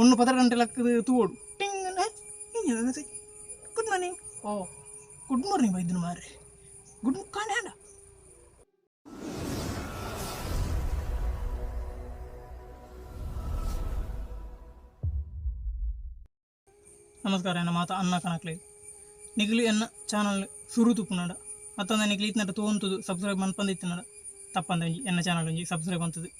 ಪೊಣ್ಣು 10 ಗಂಟೆ ಲಕ್ಕದು ತೂವೋಡು ಟಿಂಗ್ good morning. ಓ good morning ಬೈದನು ಮಾರ್ರೆ, ಗುಡ್ ಕಾಂಡೆ ಆಂಡ. ನಮಸ್ಕಾರ, ಎನ್ನ ಮಾತ ಅನ್ನ ಕಣಕ್ಲೆ ನಿಗಲಿ ಎನ್ನ ಚಾನಲ್ ಸುರು ತುಪ್ಪುನಾಡ ಅತ್ತಂದ ನಿಗ್ಲಿ ಇತ್ನಟ ತೋಂತುದು ಸಬ್ಸ್ಕ್ರೈಬ್ ಮನ್ಪಂದ ಇತ್ತಿನಡ ತಪ್ಪಂದ ಒಂಜಿ ಎನ್ನ ಚಾನಲ್ ಒಂಜಿ ಸಬ್ಸ್ಕ್ರೈಬ್ ಅಂತದು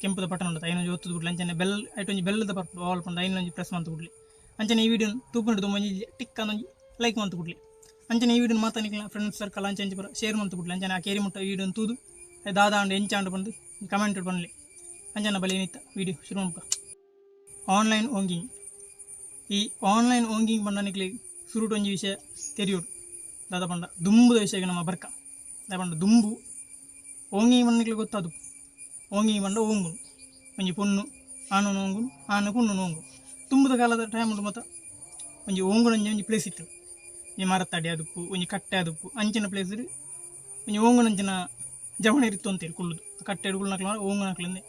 ಕೆಂಪುದ ಬಟನ್ ಉಂಟು ಐನೊಂಜಿ ಒತ್ತುದು ಬಿಡ್ಲಿ. ಅಂಚನೆ ಬೆಲ್ ಐಟ್ ಒಂಜಿ ಬೆಲ್ಲದ ಪರ್ಪುಡು ಆಲ್ ಪಂಡ ಐನೊಂಜಿ ಪ್ರೆಸ್ ಮಂತ್ ಬಿಡ್ಲಿ. ಅಂಚನೆ ಈ ವಿಡಿಯೋ ತೂಪುಂಡು ಒಂಜಿ ಟಿಕ್ ಒಂಜಿ ಲೈಕ್ ಮಂತ್ ಬಿಡ್ಲಿ. ಅಂಚನೆ ಈ ವಿಡಿಯೋ ಮಾತ ನಿಕ್ಲ ಫ್ರೆಂಡ್ಸ್ ಸರ್ಕಲ್ ಅಂಚೆ ಅಂಚೆ ಪೂರ ಶೇರ್ ಮಂತ್ ಬಿಡ್ಲಿ. ಅಂಚನೆ ಆ ಕೇರಿ ಮುಟ್ಟ ವಿಡಿಯೋ ತೂದು ದಾದ ಅಂಡ್ ಎಂಚಾಂಡ್ ಪಂದು ಕಮೆಂಟ್ ಪನ್ಲೆ. ಅಂಚನೆ ಬಲಿ ಏನಿತ್ತ ವಿಡಿಯೋ ಶುರು ಮನ್ಪ. ಆನ್ಲೈನ್ ಓಂಗಿಂಗ್, ಈ ಆನ್ಲೈನ್ ಓಂಗಿಂಗ್ ಪಂಡ ನಿಕ್ಲೆ ಸುರುಟು ಒಂಜಿ ವಿಷಯ ತೆರಿಯೋಡು. ದಾದ ಪಂಡ ದುಂಬುದ ವಿಷಯಕ್ಕೆ ನಮ್ಮ ಬರ್ಕ. ದಾದ ಪಂಡ ದುಂಬು ಓಂಗಿಂಗ್ ಪಂಡ ನಿಕ್ಲೆ ಗೊತ್ತಾದು. ಓಂಗಿಂಗ್ ಪಂಡ ಓಂಗುನು ಒಂಜಿ ಪೊಣ್ಣು ಆನು ಓಂಗುನು, ಆನು ಪೊಣ್ಣು ಓಂಗು. ದುಂಬುದ ಕಾಲದ ಟೈಮ್ ಉಂಡು ಮತ್ತ ಒಂಜಿ ಓಂಗುನಂಜಿ ಒಂಜಿ ಪ್ಲೇಸ್ ಇತ್ತು. ಒಂಜಿ ಮರತ್ತಡಿ ಅದುಪ್ಪು, ಒಂಜಿ ಕಟ್ಟೆ ಅದುಪ್ಪು, ಅಂಚಿನ ಪ್ಲೇಸ್ ಒಂಜಿ ಓಂಗುನಂಚಿನ ಜವಣಿ ಇತ್ತು ಅಂತೇಳಿ ಕುಳ್ಳುದು ಕಟ್ಟೆ ಕುಳ್ಳುನಕ್ಲ ಓಂಗುನಕ್ಲಿಂದೆ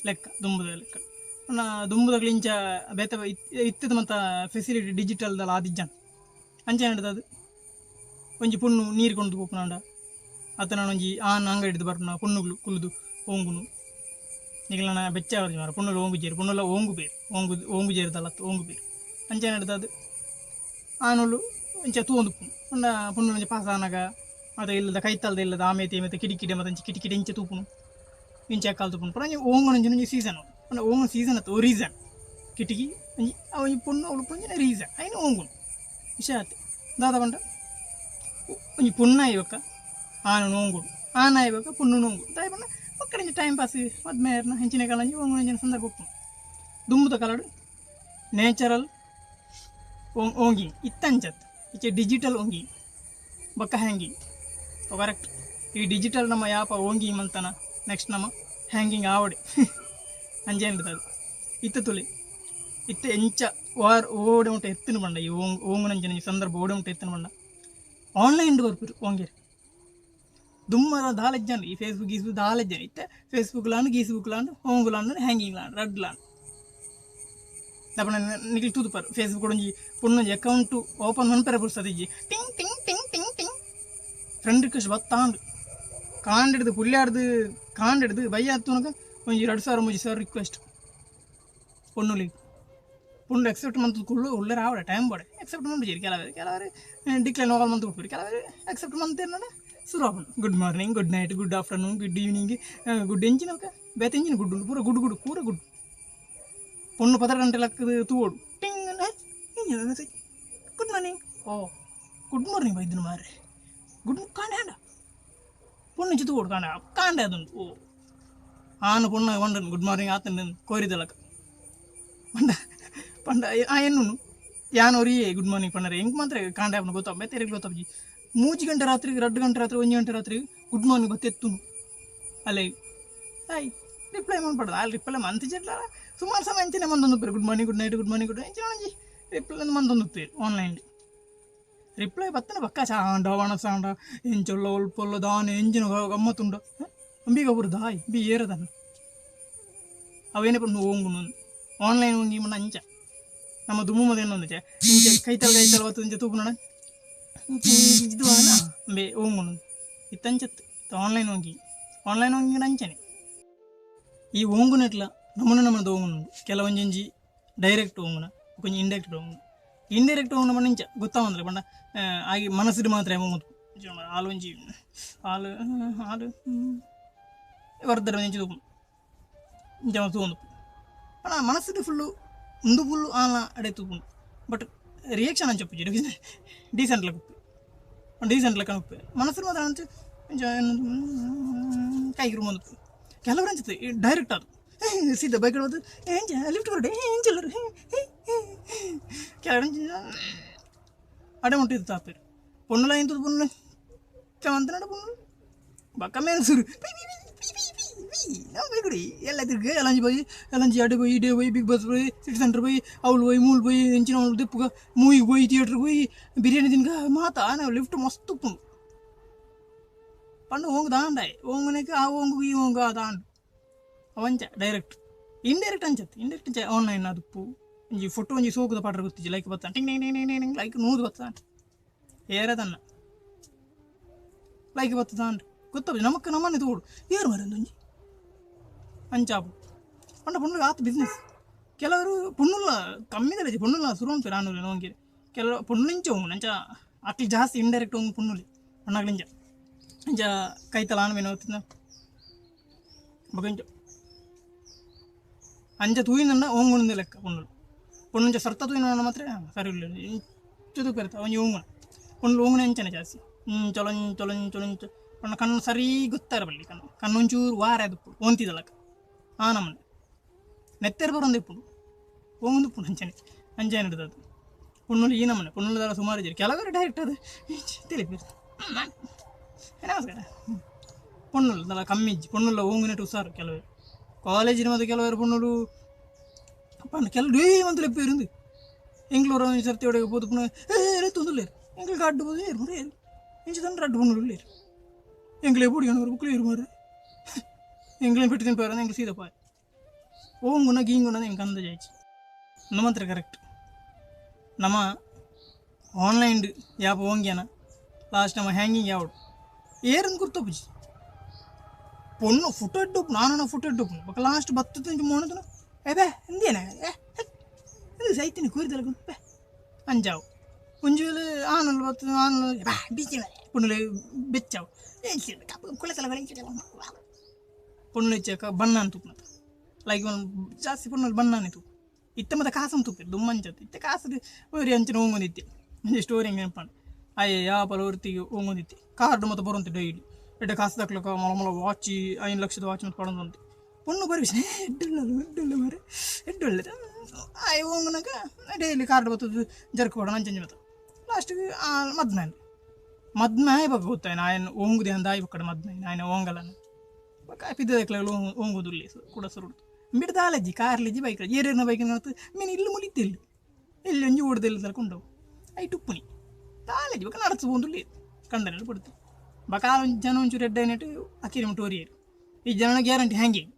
ಲೆಕ್ಕ ದುಂಬುದ ಲೆಕ್ಕ. ದುಂಬುದಕ್ಲು ಇಂಚ ಬೇತೆ ಇತ್ತದ ಮತ್ತ ಫೆಸಿಲಿಟಿ ಡಿಜಿಟಲ್ದಲ್ಲ ಆದಿಜ್ಜಾನ್. ಅಂಚೆ ನಡ್ದದು ಒಂಜಿ ಪೊಣ್ಣು ನೀರು ಕೊಂಡು ಪೋಪುನಾಂಡ ಅತನ ಒಂಜಿ ಆನ್ ಅಂಗಡಿದು ಬರ್ಪುನ ಪೊಣ್ಣುಗಳು ಕುಲ್ಲುದು ಓಂಗುನು. ನಿಗಲನ ಬೆಚ್ಚ ಮಾರ ಪೊಣ್ಣುಲು ಓಂಗು ಜೇರು, ಪೊಣ್ಣುಲ ಓಂಗು ಬೇರು, ಓಂಗು ಓಂಗು ಜೇರುದಲ್ಲ ಓಂಗು ಬೇರು. ಅಂಚೆ ನಡ್ದದು ಆನುಲು ಇಂಚ ತೂವೊಂದುಪ್ಪುನು. ಪಂಡ ಪೊಣ್ಣು ಒಂಜಿ ಪಾಸ್ ಆನಗ ಅದ ಇಲ್ಲದ ಕೈತಲ್ದ ಇಲ್ಲದ ಆಮೇತಿ ಮತ್ತೆ ಕಿಡಿಕಿಡಿ ಮತ್ತೆ ಅಂಚೆ ಕಿಟಿಕಿಡಿ ಇಂಚ ತೂಪುನು, ಇಂಚ ಕಾಲ್ ತೂಪುನು ಪೂರ. ಒಂಜಿ ಓಂಗುನಂಚಿನ ಒಂಜಿ ಸೀಸನ್ ಪಂಡ ಓಂಗು ಸೀಸನ್ ಅತ್ತು ರೀಸನ್ ಕಿಟಿಕಿ ಒಂಜಿ ಆ ಒಂಜಿ ಪೊಣ್ಣು ಅವಳು ಒಂಜಿನ ರೀಸನ್ ಐನು ಓಂಗುನು ವಿಷಯ ಆತು. ದಾದ ಪಂಡ ಒಂಜಿ ಪೊಣ್ಣಾಯಿ ಬೊಕ್ಕ ಆನು ನೋಂಗುಡು, ಆನಾಯಿ ಬೊಕ್ಕ ಪೊಣ್ಣು ನೋಂಗು. ದಾಯ ಪಂಡ ಒಕ್ಕಡೆ ಟೈಮ್ ಪಾಸ್ ಮದ್ಮೆ ಏರ್ನ ಹೆಂಚಿನ ಕಾಲಂಜಿ ಓಂಗುನಂಚಿನ ಸಂದರ್ಭ ಉಪ್ಪುನು. ದುಂಬುದ ಕಾಲಡು ನೇಚರಲ್ ಓಂಗಿಂಗ್ ಇತ್ತಂಚತ್ ಇಚ್ಚೆ ಡಿಜಿಟಲ್ ಓಂಗಿಂಗ್ ಬೊಕ್ಕ ಹ್ಯಾಂಗಿಂಗ್ ಕರೆಕ್ಟ್. ಈ ಡಿಜಿಟಲ್ ನಮ್ಮ ಯಾಪ ಓಂಗಿಂಗ್ ಮಂತನ ನೆಕ್ಸ್ಟ್ ನಮ್ಮ ಹ್ಯಾಂಗಿಂಗ್ ಆವಡೆ ಅಂಚೆ ಅದು ಇತ್ತ ತುಳಿ ಇತ್ತ ಎಂಚ ವಾರ್ ಓಡೆ ಉಂಟು ಎತ್ತಿನ ಬಂಡ ಈ ಓಂಗ್ ಓಂಗುನಂಚಿನ ಸಂದರ್ಭ ಓಡೆ ಉಂಟು ಎತ್ತಿನ ಬಂಡ ಆನ್ಲೈನ್ ಬರ್ಪುರು ಓಂಗೇರಿ ದುಮ್ಮದ ದಾಲೆಜ್ಜಾನ್. ಈ ಫೇಸ್ಬುಕ್ ಗೀಸ್ಬುಕ್ ದಾಲೆಜ್ಜಾನ್ ಇತ್ತೆ ಫೇಸ್ಬುಕ್ ಲಾಂಡ್ ಗೀಸ್ಬುಕ್ ಲಾಂಡ್ ಓಂಗುಲಾಂಡ್ ಹ್ಯಾಂಗಿಂಗ್ ಲಾಂಡ್ ರಡ್ ಲಾಂಡ್ ದಪಣ ನಿಕ್ಲ್ ತೂದುಪರ್ ಫೇಸ್ಬುಕ್ ಒಂಜಿ ಪೊಣ್ಣೊಂಜಿ ಅಕೌಂಟ್ ಓಪನ್ ಮನ್ಪೆರೆ ಪುರ್ಸದಿಜ್ಜಿ ಟಿಂಗ್ ಟಿಂಗ್ ಟಿಂಗ್ ಟಿಂಗ್ ಟಿಂಗ್ ಫ್ರೆಂಡ್ ರಿಕ್ವೆಸ್ಟ್ ಬತ್ತಾಂಡ್ ಕಾಂಡೆಡ್ದು ಪುಲ್ಯಾಡ್ದು ಕಾಂಡೆಡ್ದು ಬಯ್ಯ ಹತ್ತುನಕ ಒಂಜಿ 2000 3000 ರಿಕ್ವೆಸ್ಟ್ ಪೊಣ್ಣುಲಿ. ಪೊಣ್ಣು ಎಕ್ಸೆಪ್ಟ್ ಮಂತ್ ಕುಳ್ಳು ಉಳ್ಳೇರು ಆವಡೆ ಟೈಮ್ ಬೋಡೆ ಎಕ್ಸೆಪ್ಟ್ ಮಂತ್ ಕೆಲವರು ಕೆಲವರು ಡಿಕ್ಲೈನ್ ಹೋಗಲ್ ಮಂತ್ ಕೊಡ್ತೀರಿ, ಕೆಲವರು ಎಕ್ಸೆಪ್ಟ್ ಮಂತ್ ಏನಡ ಶುರು ಆಪುಂಡು. Good morning, good night, good afternoon, good evening, good ಎಂಚಿನ ಬೇತೆ ಎಂಚಿನ ಗುಡ್ ಉಂಡು ಪೂರ ಗುಡ್ ಗುಡ್ ಪೂರ ಗುಡ್. ಪೊಣ್ಣು 10 ಗಂಟೆ ಲಕ್ಕದು ತೂವೋಡು ಟಿಂಗ್ ಗುಡ್ ಮಾರ್ನಿಂಗ್. ಓ ಗುಡ್ ಮಾರ್ನಿಂಗ್ ಬೈದನು ಮಾರ್ರೆ, ಗುಡ್ ಕಾಂಡೆ ಆಂಡ. ಪೊಣ್ಣು ಇಂಚ ತೂವೋಡು ಕಾಂಡೆ ಕಾಂಡೆ ಅದುಂಡು. ಓ ಆನು ಪೊಣ್ಣು ವಂಡನ್ ಗುಡ್ ಮಾರ್ನಿಂಗ್ ಆತನ ಕೋರಿದಲಕ ಪಂಡ ಪಂಡ ಆ ಎನ್ನುನು ಯಾನ್ ಒರಿಯೇ ಗುಡ್ ಮಾರ್ನಿಂಗ್ ಪಂಡರೆ ಎಂಕ್ ಮಾತ್ರ ಕಾಂಡೆ ಆಪುಂಡು ಗೊತ್ತಾಪ ಬೇತೆ ಗೊತ್ತಾಪುಜಿ. 3 ಗಂಟೆ ರಾತ್ರಿ 2 ಗಂಟೆ ರಾತ್ರಿ 1 ಗಂಟೆ ರಾತ್ರಿ ಗುಡ್ ಮಾರ್ನಿಂಗ್ ಬತ್ತೆತ್ತುನು ಅಲ್ಲೇ ಆಯ್ ರಿಪ್ಲೈ ಮನ್ಪಡ್ದ ಅಲ್ಲಿ ರಿಪ್ಲೈ ಮಂತಿಜೆಟ್ಲ ಸುಮಾರು ಸಮಯ ಅಂಚನೆ ಮಂದೊಂದು good morning good night good morning good ಇಂಚಿನ ಒಂಜಿ ರಿಪ್ಲೈ ಮಂದೊಂದು ಆನ್ಲೈನ್ ರಿಪ್ಲೈ ಬತ್ತನ ಬಕ್ಕ ಚಾಂಡ ಒಣ ಸಾಂಡ ಎಂಚೊಲ್ಲ ಒಲ್ಪೊಲ್ಲ ದಾನೆ ಎಂಜಿನ ಗಮ್ಮತ್ತುಂಡ ಅಂಬಿಗ ಒಬ್ಬರು ದಾಯ್ ಬಿ ಏರದನ್ನ ಅವೇನೇ ಪಂಡು ಓಂಗುನು ಆನ್ಲೈನ್ ಓಂಗಿ ಮಣ್ಣ ಅಂಚ ನಮ್ಮ ದುಮ್ಮು ಮದೇನೊಂದು ಇಂಚ ಕೈತಲ್ ಕೈತಲ್ ಬತ್ತು ಇಂಚ ತೂಪುನಡ ಇದು ಅಂಬೆ ಓಂಗುನು ಇತ್ತಂಚತ್ತು ಆನ್ಲೈನ್ ಓಂಗಿ ಆನ್ಲೈನ್ ಓಂಗಿ ಅಂಚನೆ. ಈ ಓಂಗುನೆಟ್ಲ ನಮೂನೆ ನಮೂನೆ ಓಂಗುನು ಕೆಲವೊಂಜೊಂಜಿ ಡೈರೆಕ್ಟ್ ಓಂಗುನ కొంచెం ಇಂಡೈರೆಕ್ಟ್ ಓಂಗುನ. ಇಂಡೈರೆಕ್ಟ್ ಓಂಗುನ ಪಂಡ ಇಂಚ ಗೊತ್ತಾವಂದ್ರೆ ಪಂಡ ಆಗಿ ಮನಸ್ಸಿಡು ಮಾತ್ರ ಓಂಗುದು ಆಲು ಒಂಜಿ ಆಲು ಆಲು ವರ್ದರ ಒಂಜಿ ತೂಪುನು ಇಂಚ ತೂವೊಂದು ಪಂಡ ಮನಸ್ಸಿಡು ಫುಲ್ಲು ಉಂದು ಫುಲ್ಲು ಆಲ ಅಡೆ ತೂಪುಂಡು. ಬಟ್ ರಿಯಾಕ್ಷನ್ ಅಂಚ ಉಪ್ಪುಜಿ ಡೀಸೆಂಟ್ ಲೆಕ್ಕ ಉಪ್ಪು ಡೀಸೆಂಟ್ ಲೆಕ್ಕ ಉಪ್ಪು ಮನಸ್ಸಿನ ಮಾತ್ರ ಅಂಚ ಇಂಚ ಕೈಗೆ ಬಂದು ಕೆಲವರು ಅಂಚುತ್ತೆ ಡೈರೆಕ್ಟ್ ಅದು ಸೀದಾ ಬೈಕ್ ಹೋದು ಎಂಚ ಲಿಫ್ಟ್ ಕೊರಡೆ ಎಂಚಲ್ಲರು ಕೆಲವರು ಅಡೆ ಮುಟ್ಟಿದ್ದು ತಾಪೇರು ಪೊಣ್ಣುಲ ಎಂತದ್ದು ಪೊಣ್ಣು ಚವಂತನಡ ಪೊಣ್ಣು ಬಕ್ಕ ಮೇಲೆ ಸುರು ನಾವು ಎಲ್ಲ ತಿರ್ಗಿ ಎಲಂಜಿ పోయి ಎಲಂಜಿ ಅಡೆ పోయి ಇಡೆ పోయి ಬಿಗ್ ಬಾಸ್ పోయి ಸಿಟಿ ಸೆಂಟರ್ పోయి ಅವಳು పోయి ಮೂಲು పోయి ಎಂಚಿನ ಅವಳು ದೆಪ್ಪುಗ ಮೂವಿಗೆ పోయి ಥಿಯೇಟ್ರ್ పోయి ಬಿರಿಯಾನಿ ತಿನ್ಕ ಮಾತ ನಾವು ಲಿಫ್ಟ್ ಮಸ್ತ್ ಉಪ್ಪುಂಡು ಪಂಡ ಓಂಗು ದಾಂಡಾಯ್ ಓಂಗುನೆಕ್ ಆ ಓಂಗು ಈ ಓಂಗು ಆ ದಾಂಡು ಅವಂಚ ಡೈರೆಕ್ಟ್. ಇಂಡೈರೆಕ್ಟ್ ಅಂಚತ್ ಇಂಡೈರೆಕ್ಟ್ ಅಂಚ ಆನ್ಲೈನ್ ಅದುಪ್ಪು ಒಂಜಿ ಫೋಟೋ ಒಂಜಿ ಸೋಕುದ ಪಾಡ್ರೆ ಗೊತ್ತಿಜ್ಜಿ ಲೈಕ್ ಬತ್ತ ಟಿಂಗ್ ಟಿಂಗ್ ಟಿಂಗ್ ಟಿಂಗ್ ಟಿಂಗ್ ಲೈಕ್ 100 ಬತ್ತ ಏರ ತನ್ನ ಲೈಕ್ ಬತ್ತದಾಂಡ್ ಗೊತ್ತಾಪುಜಿ ನಮಕ್ ನಮನೆ ತೂವೊಡು ಏರ್ ಮಾರ್ರೆ ಉಂದೊಂಜಿ ಅಂಚಾಪು ಪಂಡ ಪೊಣ್ಣುಲು ಆತ್ ಬಿಸ್ನೆಸ್ ಕೆಲವರು ಪೊಣ್ಣುಲ ಕಮ್ಮಿದ ಪೊಣ್ಣುಲ ಸುರು ಉಂಟು ಆನುಲು ನೋಂಗಿರೆ ಕೆಲವು ಪೊಣ್ಣುಂಚ ಉಂಡು ಅಂಚ ಅಕ್ಲು ಜಾಸ್ತಿ ಇಂಡೈರೆಕ್ಟ್ ಉಂಡು ಪೊಣ್ಣುಲಿ ಪೊಣ್ಣಕ್ಲಿಂಚ ಅಂಚ ಕೈತಲ ಆನ್ ಬೇನೆ ಗೊತ್ತಿನ ಬೊಕ ಇಂಚ ಅಂಚ ತೂಯಿನಂಡ ಓಂಗುಂದು ಲೆಕ್ಕ ಪೊಣ್ಣುಲು ಪೊಣ್ಣುಂಚ ಸರ್ತ ತೂಯಿನ ಮಾತ್ರ ಸರಿ ಇಲ್ಲ ಇಂಚ ತೂಪೆರ್ತ ಒಂಜಿ ಓಂಗುಣ ಪೊಣ್ಣುಲು ಓಂಗುಣ ಅಂಚನೆ ಜಾಸ್ತಿ ಇಂಚೊಲಂಚೊಲಂಚೊಲಂಚ ಪಂಡ ಕಣ್ಣು ಸರಿ ಗೊತ್ತಾರ ಬಲ್ಲಿ ಕಣ್ಣು ಕಣ್ಣು ಒಂಚೂರು ವಾರ ಅದು ಓಂತಿದಲಕ್ಕ ಆ ನಮನೆ ನೆತ್ತೆರ್ ಬರೊಂದು ಇಪ್ಪುಂಡು ಓಂಗುಂದು ಉಪ್ಪುಂಡು ಅಂಚನೆ ಅಂಚನೆ ಹಿಡ್ದದ್ದು ಪೊಣ್ಣುಲು ಈ ನಮನೆ ಪೊಣ್ಣುಲು ದಾಲ ಸುಮಾರು ಇಜ್ಜೆರ್ ಕೆಲವರು ಡೈರೆಕ್ಟ್ ಅದು ತಿಳಿಪೇರು ನಮಸ್ಕಾರ ಪೊಣ್ಣುಲು ದಾಲ ಕಮ್ಮಿ ಇಜ್ಜಿ ಪೊಣ್ಣುಲ ಓಂಗುನೆಟ್ ಹುಷಾರು ಕೆಲವರು ಕಾಲೇಜಿನ ಮತ್ತೆ ಕೆಲವರು ಪೊಣ್ಣುಲು ಪಂಡ ಕೆಲವು ಡೇ ಮಂತ್ ಲೆಪ್ಪು ಎಂಗ್ಲೂರು ಒಂಜಿ ಸರ್ತಿ ಒಡೆಗೆ ಪೋದು ಪುನಃ ಏ ತೊಂದುಲ್ಲೇರು ಎಂಕ್ಲು ಅಡ್ಡು ಪೋದು ಏರು ಮಾರ್ರೆ ಏರು ಇಂಚ ತಂದ್ರೆ ಅಡ್ಡು ಪೊಣ್ಣುಲು ಉಲ್ಲೇರು ಎಂಕ್ಲೆ ಪೊಡಿ ಬುಕ್ಲು ಏರು ಮಾರ್ರೆ ಎಂಕ್ಲೇನು ಪೆಟ್ಟು ತಿನ್ಪಾರ ಎಂಕ್ಲು ಸೀದಾ ಪಾಯ್ ಓಂಗುನ ಗೀಂಗುನ ಎಂಕ್ ಅಂದಾಜು ಆಯ್ಚಿ ಉಂದು ಮಾತ್ರ ಕರೆಕ್ಟ್ ನಮ ಆನ್ಲೈನ್ ಯಾಪ ಓಂಗ್ಯಾನ ಲಾಸ್ಟ್ ನಮ್ಮ ಹ್ಯಾಂಗಿಂಗ್ ಯಾವಡು ಏರನ್ ಗುರ್ತಪುಜಿ ಪೊಣ್ಣು ಫುಟೋ ಎಡ್ಡು ನಾನನ ಫುಟೋ ಎಡ್ಡು ಬೊಕ ಲಾಸ್ಟ್ ಬತ್ತದ ಮೋಣದನ ಏ ಎಂದೇನ ಏ ಇದು ಸೈತಿನ ಕೂರಿದಲ್ಲ ಬೇ ಅಂಜಾವು ಒಂಜಿ ವೇಳೆ ಆನಲ್ ಬತ್ತದ ಆನಲ್ ಬಾ ಬೀಚಿ ಪೊಣ್ಣುಲೆ ಬೆಚ್ಚಾವು ಪೊಣ್ಣು ಹೆಚ್ಚಾಕ ಬಣ್ಣ ಅಂತ ತೂಪುನತ ಲೈಕ್ ಜಾಸ್ತಿ ಪೊಣ್ಣು ಬಣ್ಣನೇ ತೂಪು ಇತ್ತೆ ಮತ್ತೆ ಕಾಸನ್ನು ತೂಪೆರ್ ದುಮ್ಮಂಚತ್ ಇತ್ತೆ ಕಾಸು ಒರಿ ಅಂಚಿನ ಓಂಗೊಂದಿತ್ತೆ ಒಂಜಿ ಸ್ಟೋರಿ ಹೆಂಗೆ ನೆನಪಂಡು ಅಯ್ಯ ಯಾಪಲ ಒರ್ತಿಗೆ ಓಂಗೊಂದಿತ್ತೆ ಕಾರ್ಡ್ ಮತ್ತೆ ಬರೋಂತೆ ಡೈಲಿ ಎಡ್ಡೆ ಕಾಸು ದಕ್ಲಕ ಮೊಲ ಮೊಲ ವಾಚಿ 5 ಲಕ್ಷದ ವಾಚ್ ಮತ್ತೆ ಪಡೊಂದುಂತೆ ಪೊಣ್ಣು ಬರಿ ಎಡ್ಡುಲ್ಲ ಎಡ್ಡುಲ್ಲ ಮರೆ ಎಡ್ಡುಲ್ಲ ಆಯ್ ಓಂಗುನಕ ಡೈಲಿ ಕಾರ್ಡ್ ಬತ್ತದ ಜರ್ಕ್ ಕೊಡೋಣ ಅಂಚಂಚ ಮತ್ತೆ ಲಾಸ್ಟಿಗೆ ಮದ್ಮೆ ಮದ್ಮೆ ಆಯ್ ಬೊಕ ಗೊತ್ತಾಯ್ನ ಆಯನ್ ಓಂಗುದೆ ಅಂದ ಆಯ್ ಬೊಕ್ಕಡ ಮದ್ಮೆ ಆಯ್ನ ಓಂಗಲನ ಬೊಕ ಪಿದ್ದದಕ್ಲೆ ಓಂಗುದುಲ್ಲೆ ಕೂಡ ಸುರುಡು ಬಿಡ್ ದಾಲಜ್ಜಿ ಕಾರ್ಲಿಜ್ಜಿ ಬೈಕ್ ಏರೇರ್ನ ಬೈಕ್ ಮೀನು ಇಲ್ಲು ಮುಲಿತಿಲ್ಲ ಎಲ್ಲಿ ಒಂಜಿ ಓಡ್ದೆಲ್ಲ ತಲಕೊಂಡವು ಐಟ್ ಉಪ್ಪುನಿ ದಾಲಜ್ಜಿ ಬೊಕ ನಡತು ಪೋಂದುಲ್ಲೆ ಕಂಡನೆ ಪಡ್ತು ಬೊಕ ಆ ಒಂಜಿ ಜನ ಒಂಚೂರು ಎಡ್ಡೆ ಐನೆಟ್ ಅಕೇರಿ ಮುಟ್ಟು ಒರಿಯೆರ್ ಈ ಜನನ ಗ್ಯಾರಂಟಿ ಹ್ಯಾಂಗಿಂಗ್